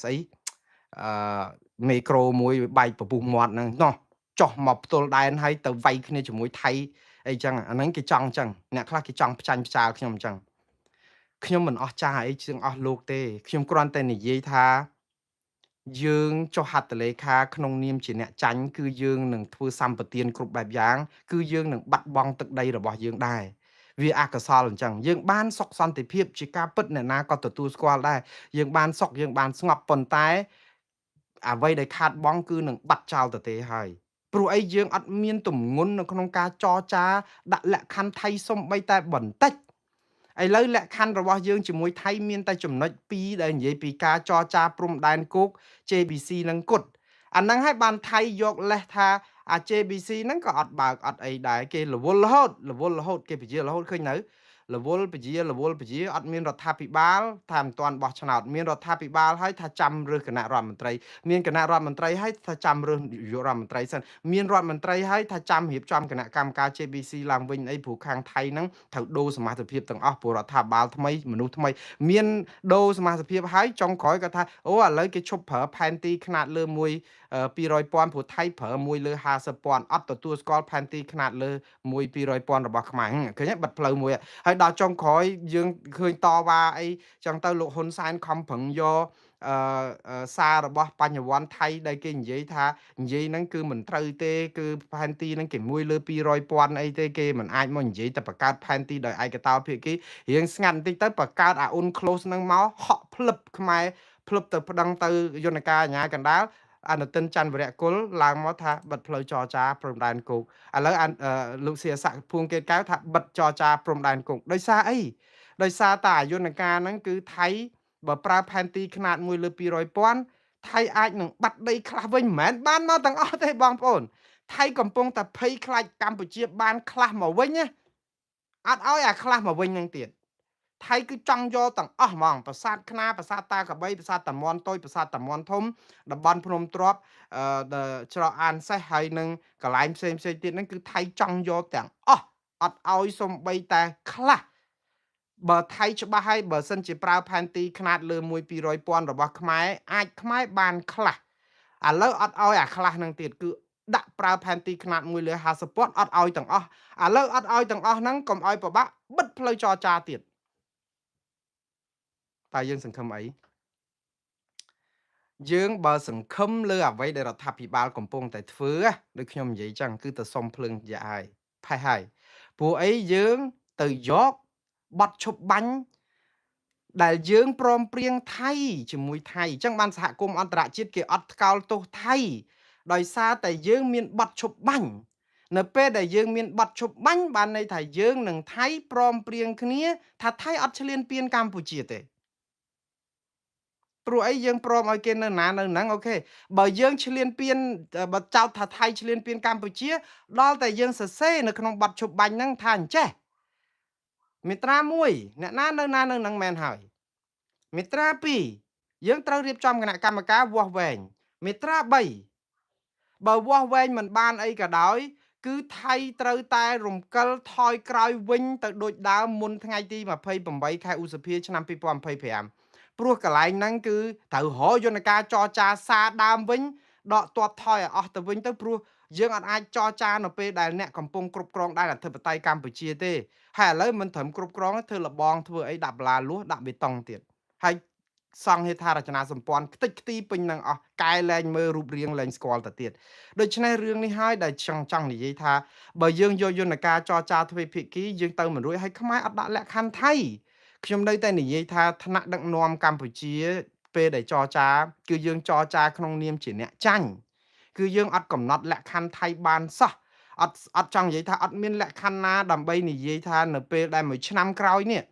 ស្អីមេក្រូមួយបែកពពុះមាត់ហ្នឹងណោះចុះមកផ្ទល់ដែនហើយទៅវាយគ្នាជាមួយថៃ អីចឹងអាហ្នឹងគេចង់ចឹងអ្នកខ្លះគេចង់ផ្ចាញ់ផ្ចាលខ្ញុំចឹងខ្ញុំមិនអស់ចាស់អីជាងអស់លោកទេខ្ញុំគ្រាន់តែនិយាយថាយើងចុះហត្ថលេខាក្នុងនាមជាអ្នកចាញ់គឺយើងនឹងធ្វើសម្បទានគ្រប់បែបយ៉ាងគឺយើងនឹងបាត់បង់ទឹកដីរបស់យើងដែរវាអកុសលអញ្ចឹងយើងបានសុខសន្តិភាពជាការពិតអ្នកណាក៏ទទួលស្គាល់ដែរយើងបានសុខយើងបានស្ងប់ប៉ុន្តែអ្វីដែលខាតបង់គឺនឹងបាត់ចោលទៅទេហើយព្រោះអីយើងអត់មានទម្ងន់នៅក្នុងការចរចាដាក់លក្ខខណ្ឌថៃសំបីតែបន្តិចឥឡូវលក្ខខណ្ឌរបស់យើងជាមួយថៃមានតែចំណុច2ដែលនិយាយពីការចរចាព្រំដែនគោក JBC និងគុតអាហ្នឹងហើយបានថៃយកលេសថាអា JBC ហ្នឹងក៏អត់បើកអត់អីដែរគេរវល់រហូតរវល់រហូតគេពជារហូតឃើញនៅរវល់ពជារវល់ពជាអត់មានរដ្ឋាភិបាលថាមិនទាន់បោះឆ្នោតមានរដ្ឋាភិបាលហើយថាចាំរើសគណៈរដ្ឋមន្ត្រីមានគណៈរដ្ឋមន្ត្រីហើយថាចាំរើសនាយករដ្ឋមន្ត្រីសិនមានរដ្ឋមន្ត្រីហើយថាចាំរៀបចំគណៈកម្មការ JBC ឡើងវិញអីព្រោះខាងថៃហ្នឹងត្រូវដូរសមាជិកភាពទាំងអស់ព្រោះរដ្ឋាភិបាលថ្មីមនុស្សថ្មីមានដូរសមាជិកភាពហើយចុងក្រោយក៏ថាអូឥឡូវគេឈប់ប្រើផែនទីខ្នាតលើមួយ200,000ព្រោះថៃប្រើមួយលើ50,000អត់ទទួលស្គាល់ផែនទីខ្នាតលើមួយ200,000របស់ខ្មែរឃើញទេបិទផ្លូវមួយហើយដល់ចុងក្រោយយើងឃើញតវ៉ាអីចឹងទៅលោកហ៊ុនសែនខំប្រឹងយកសាររបស់បញ្ញវន្តថៃដែលគេនិយាយថានិយាយហ្នឹងគឺមិនត្រូវទេគឺផែនទីហ្នឹងគេមួយលើ200,000អីទេគេមិនអាចមកនិយាយតែបង្កើតផែនទីដោយឯកតោភាគីរៀងស្ងាត់បន្តិចទៅបង្កើតអាអ៊ុន close ហ្នឹងមកហក់ភ្លឹបខ្មែរភ្លឹបទៅប្តឹងទៅយន្តការអាញាកណ្ដាលអនុទិនច័ន្ទវរៈគុលឡើងមកថាបិទផ្លូវចរចាព្រំដែនគោកឥឡូវលោកសៀស័កភួងកេតកែវថាបិទចរចាព្រំដែនគោកដោយសារអីដោយសារតែយន្តការហ្នឹងគឺថៃបើប្រើផែនទីខ្នាតមួយលើ200,000ថៃអាចនឹងបាត់ដីខ្លះវិញមិនមែនបានមកទាំងអស់ទេបងប្អូនថៃកំពុងតែភ័យខ្លាចកម្ពុជាបានខ្លះមកវិញណាអត់ឲ្យអាខ្លះមកវិញនឹងទៀតថៃគឺចង់យកទាំងអស់ហ្មងប្រាសាទខ្នាប្រាសាទតាកបីប្រាសាទតាមន់តូចប្រាសាទតាមន់ធំតំបន់ភ្នំទ្របច្រកអានសេះហើយនឹងកន្លែងផ្សេងផ្សេងទៀតហ្នឹងគឺថៃចង់យកទាំងអស់អត់ឲ្យសំបីតែខ្លះបើថៃច្បាស់ហើយបើសិនជាប្រើផែនទីខ្នាតលើមួយ200,000របស់ខ្មែរអាចខ្មែរបានខ្លះឥឡូវអត់ឲ្យអាខ្លះនឹងទៀតគឺដាក់ប្រើផែនទីខ្នាតមួយលើ50,000អត់ឲ្យទាំងអស់ឥឡូវអត់ឲ្យទាំងអស់ហ្នឹងកុំឲ្យពិបាកបិទផ្លូវចរចាទៀតតើយើងសង្ឃឹមអីយើងបើសង្ឃឹមលើអ្វីដែលរដ្ឋាភិបាលកំពុងតែធ្វើដូចខ្ញុំនិយាយចឹងគឺទៅសុំភ្លើងយ៉ាហើយផេះហើយព្រោះអីយើងទៅយកបတ်ឈប់បាញ់ដែលយើងព្រមព្រៀងថៃជាមួយថៃអញ្ចឹងបានសហគមន៍អន្តរជាតិគេអត់ថ្កោលទោសថៃដោយសារតែយើងមានបတ်ឈប់បាញ់នៅពេលដែលយើងមានបတ်ឈប់បាញ់បានន័យថាយើងនិងថៃព្រមព្រៀងគ្នាថាថៃអត់ឈ្លានពានកម្ពុជាទេព្រោះអីយើងព្រមឲ្យគេនៅណានៅហ្នឹងអូខេបើយើងឈ្លានពានបើចោទថាថៃឈ្លានពានកម្ពុជាដល់តែយើងសរសេរនៅក្នុងបတ်ឈប់បាញ់ហ្នឹងថាអញ្ចេះមាត្រា1អ្នកណានៅណានៅហ្នឹងមែនហើយមាត្រា2យើងត្រូវរៀបចំគណៈកម្មការវាស់វែងមាត្រា3បើវាស់វែងមិនបានអីក៏ដោយគឺថៃត្រូវតែរំកិលថយក្រោយវិញទៅដូចដើមមុនថ្ងៃទី28ខែឧសភាឆ្នាំ2025ព្រោះកន្លែងហ្នឹងគឺត្រូវរកយន្តការចរចាសារដើមវិញដកទ័ពថយឲ្យអស់ទៅវិញទៅព្រោះយើងអត់អាចចរចានៅពេលដែលអ្នកកំពុងគ្រប់គ្រងដែនអធិបតេយ្យកម្ពុជាទេហើយឥឡូវមិនត្រឹមគ្រប់គ្រងធ្វើលបងធ្វើអីដាក់បន្លាលួសដាក់បេតុងទៀតហើយសង់ហេដ្ឋារចនាសម្ព័ន្ធខ្ទេចខ្ទីពេញនឹងអស់កែលែងមើលរូបរាងលែងស្គាល់ទៅទៀតដូច្នេះរឿងនេះហើយដែលចង់និយាយថាបើយើងយកយន្តការចរចាទ្វេភាគីយើងទៅមិនរួចហើយខ្មែរអត់ដាក់លក្ខខណ្ឌថៃខ្ញុំនៅតែនិយាយថាថ្នាក់ដឹកនាំកម្ពុជាពេលដែលចរចាគឺយើងចរចាក្នុងនាមជាអ្នកចាញ់គឺយើងអត់កំណត់លក្ខខណ្ឌថៃបានសោះអត់ចង់និយាយថាអត់មានលក្ខខណ្ឌណាដើម្បីនិយាយថានៅពេលដែលមួយឆ្នាំក្រោយនេះ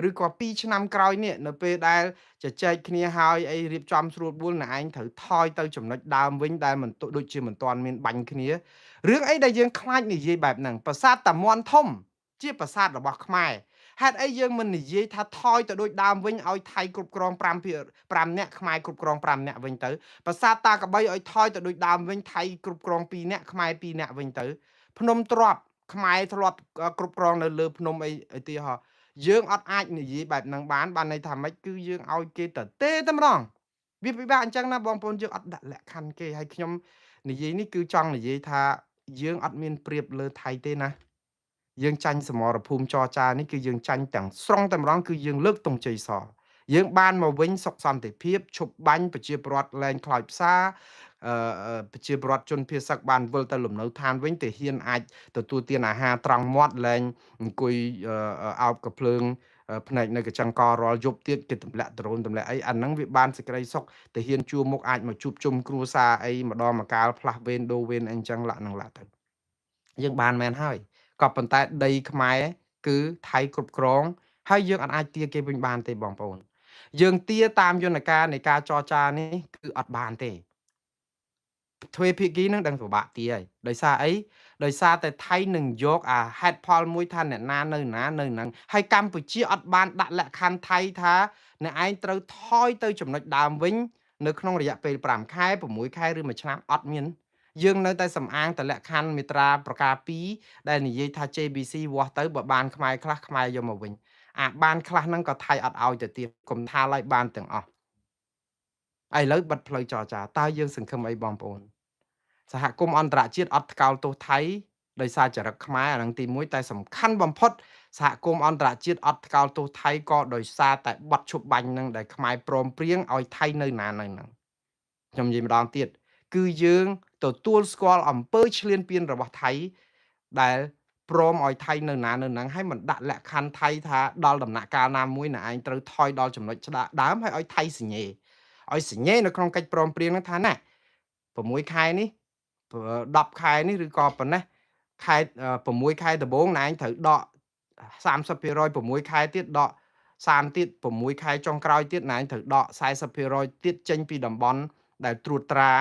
ឬក៏2ឆ្នាំក្រោយនេះនៅពេលដែលជជែកគ្នាហើយអីរៀបចំស្រួលបួលណែឯងត្រូវថយទៅចំណុចដើមវិញដែលមិនដូចជាមិនទាន់មានបាញ់គ្នារឿងអីដែលយើងខ្លាចនិយាយបែបហ្នឹងប្រាសាទតាមាន់ធំជាប្រាសាទរបស់ខ្មែរហេតុអីយើងមិននិយាយថាថយទៅដូចដើមវិញឲ្យថៃគ្រប់គ្រង5នាក់ខ្មែរគ្រប់គ្រង5នាក់វិញទៅប្រាសាទតាកបីឲ្យថយទៅដូចដើមវិញថៃគ្រប់គ្រង2នាក់ខ្មែរ2នាក់វិញទៅភ្នំទ្របខ្មែរធ្លាប់គ្រប់គ្រងនៅលើភ្នំអីឧទាហរណ៍យើងអត់អាចនិយាយបែបហ្នឹងបានន័យថាម៉េចគឺយើងឲ្យគេទៅទេតែម្ដងវាពិបាកអញ្ចឹងណាបងប្អូនយើងអត់ដាក់លក្ខខណ្ឌគេហើយខ្ញុំនិយាយនេះគឺចង់និយាយថាយើងអត់មានប្រៀបលើថៃទេណា យើងចាញ់សមរភូមិចរចានេះគឺយើងចាញ់ទាំងស្រុងតែម្ដងគឺយើងលើកទង់ជ័យសយើងបានមកវិញសុខសន្តិភាពឈប់បាញ់ប្រជាពលរដ្ឋលែងខ្លោចផ្សាប្រជាពលរដ្ឋជនភៀសសឹកបានវិលទៅលំនៅឋានវិញទាហានអាចទទួលទានអាហារត្រង់មាត់លែងអង្គុយអោបកភ្លើងភ្នែកនៅកញ្ចឹងករាល់យប់ទៀតគេទម្លាក់ដ្រូនទម្លាក់អីអាហ្នឹងវាបានសេចក្តីសុខទាហានជួមុខអាចមកជួបជុំគ្រួសារអីម្ដងម្កាលផ្លាស់វេនដូរវេនអីចឹងលាក់នឹងលាក់ទៅយើងបានមែនហើយក៏ប៉ុន្តែដីខ្មែរគឺថៃគ្រប់គ្រងហើយយើងអាចទាគេវិញបានទេបងប្អូនយើងទាតាមយន្តការនៃការចរចានេះគឺអត់បានទេទ្វេភាគីនឹងដឹងពិបាកទាហើយដោយសារអីដោយសារតែថៃនឹងយកអាហេតុផលមួយថាអ្នកណានៅណានៅហ្នឹងហើយកម្ពុជាអត់បានដាក់លក្ខខណ្ឌថៃថាអ្នកឯងត្រូវថយទៅចំណុចដើមវិញនៅក្នុងរយៈពេល5ខែ6ខែឬ1ឆ្នាំអត់មានយើងនៅតែសំអាងតលក្ខខណ្ឌមាត្រាប្រការ2ដែលនិយាយថា JBC វាស់ទៅបើបានខ្មែរខ្លះខ្មែរយកមកវិញអាបានខ្លះហ្នឹងក៏ថៃអត់ឲ្យទៅទៀតកុំថាឡើយបានទាំងអស់ឥឡូវបិទផ្លូវចរចាតើយើងសង្ឃឹមអីបងប្អូនសហគមន៍អន្តរជាតិអត់ថ្កោលទោសថៃដោយសារចរិតខ្មែរអានឹងទី1តែសំខាន់បំផុតសហគមន៍អន្តរជាតិអត់ថ្កោលទោសថៃក៏ដោយសារតែបတ်ឈប់បាញ់នឹងដែលខ្មែរព្រមព្រៀងឲ្យថៃនៅណានៅហ្នឹងខ្ញុំនិយាយម្ដងទៀតគឺយើងទទួលស្គាល់អំពើឈ្លានពានរបស់ថៃដែលព្រមឲ្យថៃនៅណានៅហ្នឹងហើយមិនដាក់លក្ខខណ្ឌថៃថាដល់ដំណាក់កាលណាមួយណាឯងត្រូវថយដល់ចំណុចដើមហើយឲ្យថៃសញ្ញេឲ្យសញ្ញេនៅក្នុងកិច្ចព្រមព្រៀងហ្នឹងថាណា6ខែនេះ10ខែនេះឬក៏ប៉ុណ្ណេះខែ6ខែដំបូងណាឯងត្រូវដក 30% 6ខែទៀតដក30ទៀត6ខែចុងក្រោយទៀតណាឯងត្រូវដក 40% ទៀតចេញពីតំបន់ដែលត្រួតត្រា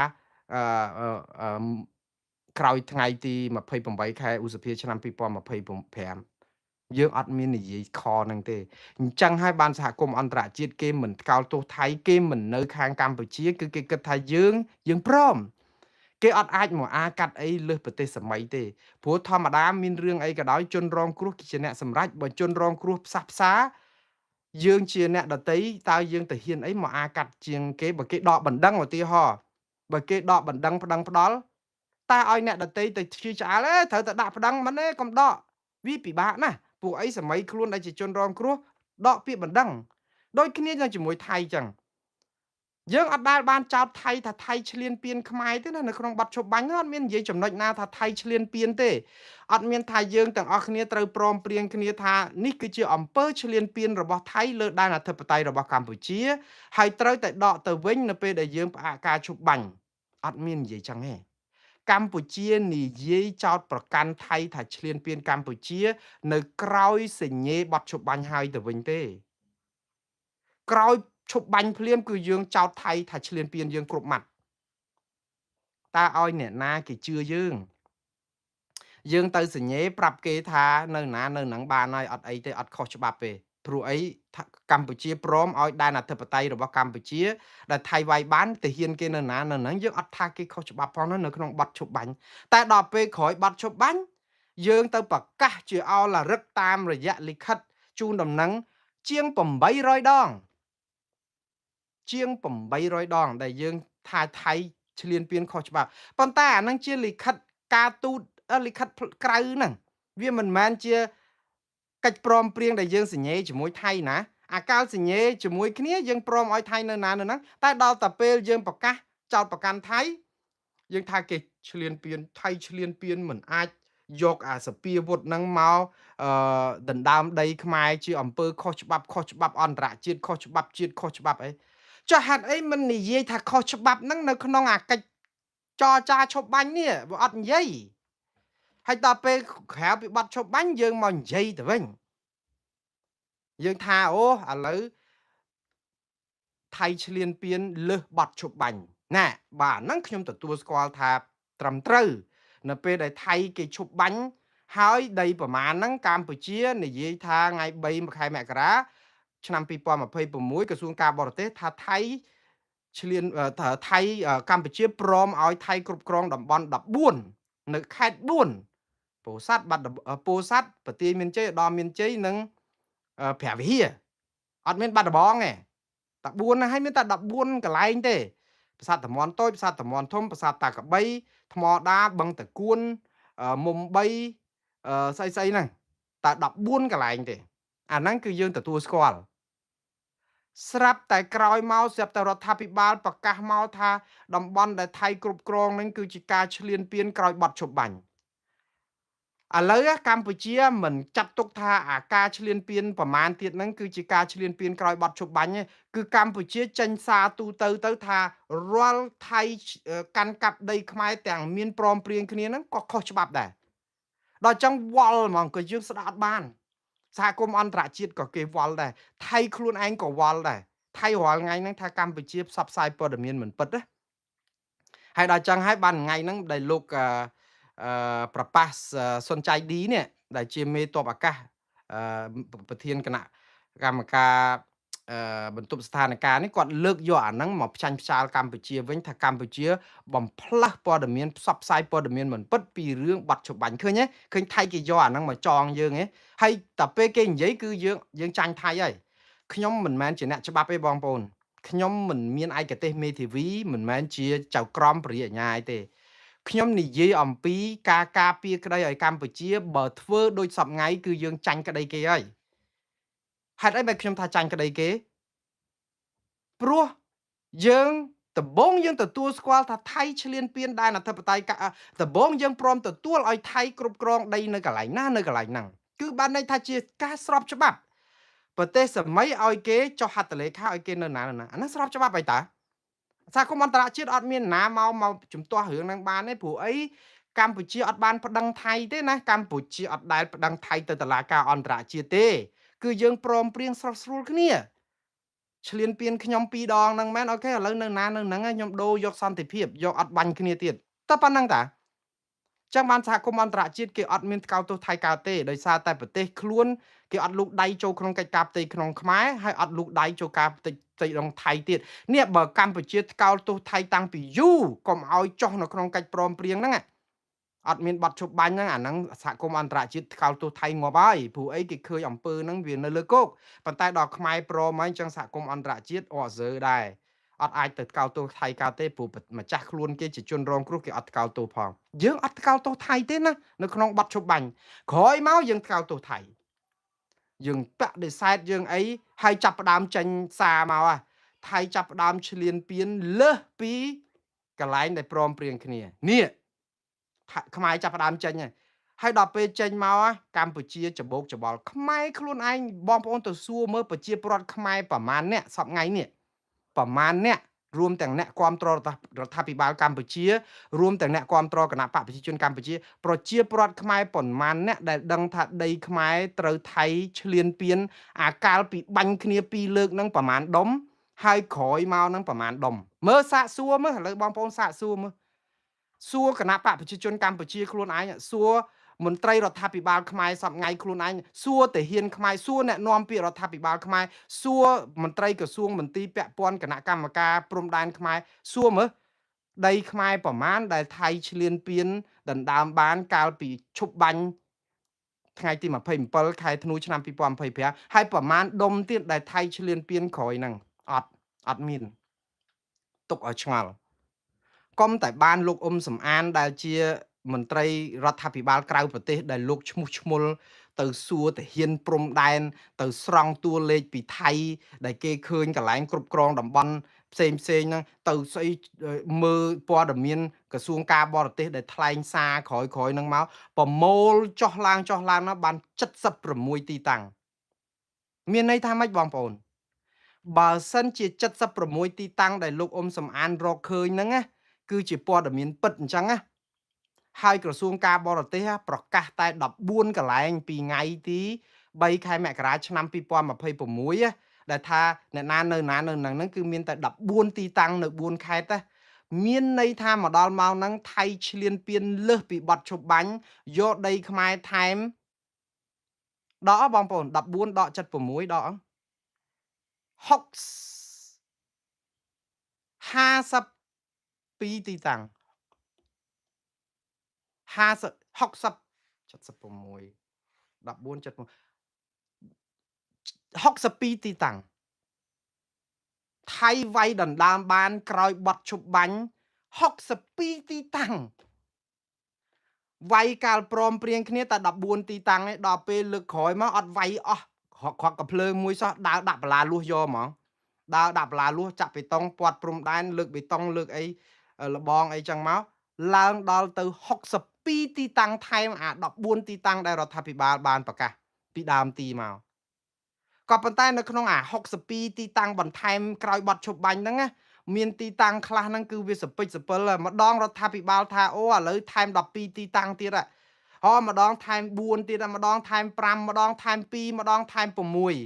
ក្រោយថ្ងៃទី28ខែឧសភាឆ្នាំ2025យើងអត់មាននិយាយខនឹងទេអញ្ចឹងហើយបានសហគមន៍អន្តរជាតិគេមិនថ្កោលទោសថៃគេមិននៅខាងកម្ពុជាគឺគេគិតថាយើងព្រមគេអត់អាចមកអាកាត់អីលើសប្រទេសសម័យទេព្រោះធម្មតាមានរឿងអីក៏ដោយជនរងគ្រោះជាអ្នកសម្រេចបើជនរងគ្រោះផ្សះផ្សាយើងជាអ្នកដតីតើយើងទៅហ៊ានអីមកអាកាត់ជាងគេបើគេដកបណ្ដឹងឧទាហរណ៍បើគេដកបណ្ដឹងប្តឹងផ្ដាល់តើឲ្យអ្នកដតីទៅឈឺឆ្អាលត្រូវតែដាក់ប្តឹងមិនទេកុំដកវាពិបាកណាស់ពួកអីសម័យខ្លួនដែលជាជនរងគ្រោះដកពាក្យបណ្ដឹងដូចគ្នានឹងជាមួយថៃចឹងយើងអត់ដែលបានចោទថៃថាថៃឈ្លានពានខ្មែរទេណានៅក្នុងបទឈប់បាញ់អត់មាននិយាយចំណុចណាថាថៃឈ្លានពានទេអត់មានថាយើងទាំងអស់គ្នាត្រូវព្រមព្រៀងគ្នាថានេះគឺជាអំពើឈ្លានពានរបស់ថៃលើដែនអធិបតេយ្យរបស់កម្ពុជាហើយត្រូវតែដកទៅវិញនៅពេលដែលយើងផ្អាកការឈប់បាញ់អត់មាននិយាយចឹងទេកម្ពុជានិយាយចោទប្រកាន់ថៃថាឈ្លានពានកម្ពុជានៅក្រោយសញ្ញេបទឈប់បាញ់ហើយទៅវិញទេក្រោយឈប់បាញ់ភ្លាមគឺយើងចោទថៃថាឈ្លានពានយើងគ្រប់ម៉ាត់តើឲ្យអ្នកណាគេជឿយើងយើងទៅសញ្ញេប្រាប់គេថានៅណានៅនឹងបានហើយអត់អីទេអត់ខុសច្បាប់ទេព្រោះអីកម្ពុជាព្រមឲ្យដែនអធិបតេយ្យរបស់កម្ពុជាដែលថៃវាយបានទាហានគេនៅណានៅហ្នឹងយើងអត់ថាគេខុសច្បាប់ផងនៅក្នុងបទឈប់បាញ់តែដល់ពេលក្រោយបទឈប់បាញ់យើងទៅប្រកាសជាអឡារឹកតាមរយៈលិខិតជូនដំណឹងជាង800ដងជាង800ដងដែលយើងថាថៃឈ្លានពានខុសច្បាប់ប៉ុន្តែអានឹងជាលិខិតការទូតលិខិតក្រៅហ្នឹងវាមិនមែនជាកិច្ចព្រមព្រៀងដែលយើងសញ្ញេជាមួយថៃណាអាកាលសញ្ញេជាមួយគ្នាយើងព្រមឲ្យថៃនៅណានៅហ្នឹងតែដល់តែពេលយើងប្រកាសចោតប្រកាន់ថៃយើងថាគេឈ្លានពានថៃឈ្លានពានមិនអាចយកអាសពាវុធហ្នឹងមកដណ្ដើមដីខ្មែរជាអំពើខុសច្បាប់ខុសច្បាប់អន្តរជាតិខុសច្បាប់ជាតិខុសច្បាប់អីចុះហេតុអីមិននិយាយថាខុសច្បាប់ហ្នឹងនៅក្នុងអាកិច្ចចរចាឈប់បាញ់នេះវាអត់និយាយហើយដល់ពេលក្រៅពីបាត់ឈប់បាញ់យើងមកនិយាយទៅវិញយើងថាអូឥឡូវថៃឈ្លានពានលើសបាត់ឈប់បាញ់ណែបាទហ្នឹងខ្ញុំទទួលស្គាល់ថាត្រឹមត្រូវនៅពេលដែលថៃគេឈប់បាញ់ហើយដីប្រមាណហ្នឹងកម្ពុជានិយាយថាថ្ងៃ3ខែមករាឆ្នាំ2026ក្រសួងការបរទេសថាថៃឈ្លានថៃកម្ពុជាព្រមឲ្យថៃគ្រប់គ្រងតំបន់14នៅខេត្ត4ពោធិ៍សាត់បាត់ពោធិ៍សាត់ប្រទាយមានជ័យឧត្តរមានជ័យនិងព្រះវិហារអត់មានបាត់ដំបងទេតែ4ណាហើយមានតែ14កន្លែងទេប្រាសាទតំនតូចប្រាសាទតំនធំប្រាសាទតាកបីថ្មដាបឹងតកួនមុំ3ស្អីស្អីហ្នឹង តែ14កន្លែងទេអាហ្នឹងគឺយើងទទួលស្គាល់ស្រាប់តែក្រោយមកស្រាប់តែរដ្ឋាភិបាលប្រកាសមកថាតំបន់ដែលថៃគ្រប់គ្រងហ្នឹងគឺជាការឈ្លានពានក្រោយបទឈប់បាញ់ឥឡូវកម្ពុជាមិនចាត់ទុកថាអាការឈ្លានពានប្រមាណទៀតហ្នឹងគឺជាការឈ្លានពានក្រោយបទឈប់បាញ់ទេគឺកម្ពុជាចេញសារទូទៅទៅថារាល់ថៃកាន់កាប់ដីខ្មែរទាំងមានព្រមព្រៀងគ្នាហ្នឹងក៏ខុសច្បាប់ដែរដល់ចឹងវល់ហ្មងក៏យើងស្ដាប់អត់បានសហគមន៍អន្តរជាតិក៏គេវល់ដែរថៃខ្លួនឯងក៏វល់ដែរថៃរាល់ថ្ងៃហ្នឹងថាកម្ពុជាផ្សព្វផ្សាយព័ត៌មានមិនពិតណាហើយដល់ចឹងហើយបានថ្ងៃហ្នឹងដែលលោកប្រប៉ាសសុនចៃឌីនេះដែលជាមេតបអាកាសប្រធានគណៈកម្មការបន្ទប់ស្ថានភាពនេះគាត់លើកយកអាហ្នឹងមកផ្ចាញ់ផ្ចាលកម្ពុជាវិញថាកម្ពុជាបំផ្លើសព័ត៌មានផ្សព្វផ្សាយព័ត៌មានមិនពិតពីរឿងបាត់ច្បាញ់ឃើញទេឃើញថៃគេយកអាហ្នឹងមកចងយើងហ៎ហើយតែពេលគេនិយាយគឺយើងចាញ់ថៃហើយខ្ញុំមិនមែនជាអ្នកច្បាប់ទេបងប្អូនខ្ញុំមិនមានឯកទេសមេធាវីមិនមែនជាចៅក្រមព្រះរាជអាជ្ញាទេខ្ញុំនិយាយអំពីការការពារក្តីឲ្យកម្ពុជាបើធ្វើដូចសពថ្ងៃគឺយើងចាញ់ក្តីគេហើយហេតុអីបែរខ្ញុំថាចាញ់ក្តីគេព្រោះយើងដំបូងយើងទទួលស្គាល់ថាថៃឈ្លានពានដែនអធិបតេយ្យដំបូងយើងព្រមទទួលឲ្យថៃគ្រប់គ្រងដីនៅកន្លែងណានៅកន្លែងហ្នឹងគឺបានន័យថាជាការស្របច្បាប់ប្រទេសសម័យឲ្យគេចុះហត្ថលេខាឲ្យគេនៅណានៅណាអាហ្នឹងស្របច្បាប់អីតាសហគមន៍អន្តរជាតិអត់មានណាមកជំទាស់រឿងហ្នឹងបានទេព្រោះអីកម្ពុជាអត់បានប្តឹងថៃទេណាកម្ពុជាអត់ដែលប្តឹងថៃទៅតុលាការអន្តរជាតិទេគឺយើងព្រមព្រៀងស្រស់ស្រួលគ្នាឈ្លានពានខ្ញុំពីរដងហ្នឹងមែនអូខេឥឡូវនៅណានៅហ្នឹងខ្ញុំដូរយកសន្តិភាពយកអត់បាញ់គ្នាទៀតតែប៉ុណ្្នឹងតាចឹងបានសហគមន៍អន្តរជាតិគេអត់មានថ្កោលទោសថៃកើតទេដោយសារតែប្រទេសខ្លួនគេអត់លូកដៃចូលក្នុងកិច្ចការផ្ទៃក្នុងខ្មែរហើយអត់លូកដៃចូលការផ្ទៃក្នុងថៃទៀតនេះបើកម្ពុជាថ្កោលទោសថៃតាំងពីយូរកុំឲ្យចុះនៅក្នុងកិច្ចព្រមព្រៀងហ្នឹងអត់មានបទឈប់បាញ់ហ្នឹងអាហ្នឹងសហគមន៍អន្តរជាតិថ្កោលទោសថៃងាប់ហើយព្រោះអីគេឃើញអំពើហ្នឹងវានៅលើគោកប៉ុន្តែដល់ខ្មែរព្រមហើយអញ្ចឹងសហគមន៍អន្តរជាតិអត់សើដែរអត់អាចទៅថ្កោលទោសថៃកើតទេព្រោះម្ចាស់ខ្លួនគេជាជនរងគ្រោះគេអត់ថ្កោលទោសផងយើងអត់ថ្កោលទោសថៃទេណានៅក្នុងបទឈប់បាញ់ក្រោយមកយើងថ្កោលទោសថៃយើងបដិសេធយើងអីហើយចាប់ផ្ដើមចេញសារមកថៃចាប់ផ្ដើមឈ្លានពានលើសពីកន្លែងដែលព្រមព្រៀងគ្នានេះខ្មែរចាប់ផ្ដើមចេញហើយដល់ពេលចេញមកកម្ពុជាច្បោកច្បល់ខ្មែរខ្លួនឯងបងប្អូនទៅសួរមើលប្រជាពលរដ្ឋខ្មែរប្រមាណអ្នកសប្ងៃនេះប្រមាណអ្នករួមទាំងអ្នកគាំទ្ររដ្ឋាភិបាលកម្ពុជារួមទាំងអ្នកគាំទ្រគណៈបកប្រជាជនកម្ពុជាប្រជាពលរដ្ឋខ្មែរប៉ុន្មានអ្នកដែលដឹងថាដីខ្មែរត្រូវថៃឈ្លានពានអាកាលពីបាញ់គ្នាពីរលើកហ្នឹងប្រមាណដុំហើយក្រោយមកហ្នឹងប្រមាណដុំមើលសាកសួរមើលឥឡូវបងប្អូនសាកសួរមើលសួរគណៈបកប្រជាជនកម្ពុជាខ្លួនឯងសួរមន្ត្រីរដ្ឋាភិបាលខ្មែរសប្ងៃខ្លួនឯងសួរទាហានខ្មែរសួរអ្នកនាំពាក្យរដ្ឋាភិបាលខ្មែរសួរមន្ត្រីក្រសួងមន្ទីរពាក់ព័ន្ធគណៈកម្មការព្រំដែនខ្មែរសួរមើលដីខ្មែរប្រមាណដែលថៃឈ្លានពានដណ្ដើមបានកាលពីឈប់បាញ់ថ្ងៃទី27ខែធ្នូឆ្នាំ2025ហើយប្រមាណដុំទៀតដែលថៃឈ្លានពានក្រោយហ្នឹងអត់មានទុកឲ្យឆ្ងល់កុំតែបានលោកអ៊ុំសំអានដែលជាមន្ត្រីរដ្ឋាភិបាលក្រៅប្រទេសដែលលោកឈ្មោះឈ្មោលទៅសួរទាហានព្រំដែនទៅស្រង់តួលេខពីថៃដែលគេឃើញកន្លែងគ្រប់គ្រងតំបន់ផ្សេងផ្សេងហ្នឹងទៅស្អីមើលព័ត៌មានក្រសួងការបរទេសដែលថ្លែងសារក្រោយក្រោយហ្នឹងមកប្រមូលចុះឡើងណាបាន76ទីតាំងមានន័យថាម៉េចបងប្អូនបើសិនជា76ទីតាំងដែលលោកអ៊ុំសំអានរកឃើញហ្នឹងណាគឺជាព័ត៌មានពិតអញ្ចឹងណាហើយក្រសួងការបរទេសប្រកាសតែ14កន្លែងពីថ្ងៃទី3ខែមករាឆ្នាំ2026ដែលថាអ្នកណានៅណានៅហ្នឹងគឺមានតែ14ទីតាំងនៅ4ខេត្តណាមានន័យថាមកដល់ម៉ោងហ្នឹងថៃឈ្លានពានលើសពីបទឈប់បាញ់យកដីខ្មែរថែមដកបងប្អូន14ដក76ដក52ទីតាំង50 60 76 14 76 62ទីតាំងថៃវាយដណ្ដើមបានក្រោយបទឈប់បាញ់62ទីតាំង វាយកាលព្រមព្រៀងគ្នាតែ14ទីតាំងឯងដល់ពេលលើកក្រោយមកអត់វាយអស់គ្រាប់កំភ្លើងមួយសោះដើរដាក់បន្លាលួសយកហ្មងដើរដាក់បន្លាលួសចាក់បេតុងពាត់ព្រំដែនលើកបេតុងលើកអីលបងអីចឹងមកឡើងដល់ទៅ62ទីតាំងថែមអា14ទីតាំងដែលរដ្ឋាភិបាលបានប្រកាសពីដើមទីមកក៏ប៉ុន្តែនៅក្នុងអា62ទីតាំងបន្ថែមក្រោយបត់ឈប់បាញ់ហ្នឹងណាមានទីតាំងខ្លះហ្នឹងគឺវាសពិចសពិលម្ដងរដ្ឋាភិបាលថាអូឥឡូវថែម12ទីតាំងទៀតហ៎ម្ដងថែម4ទៀតម្ដងថែម5ម្ដងថែម2ម្ដងថែម6។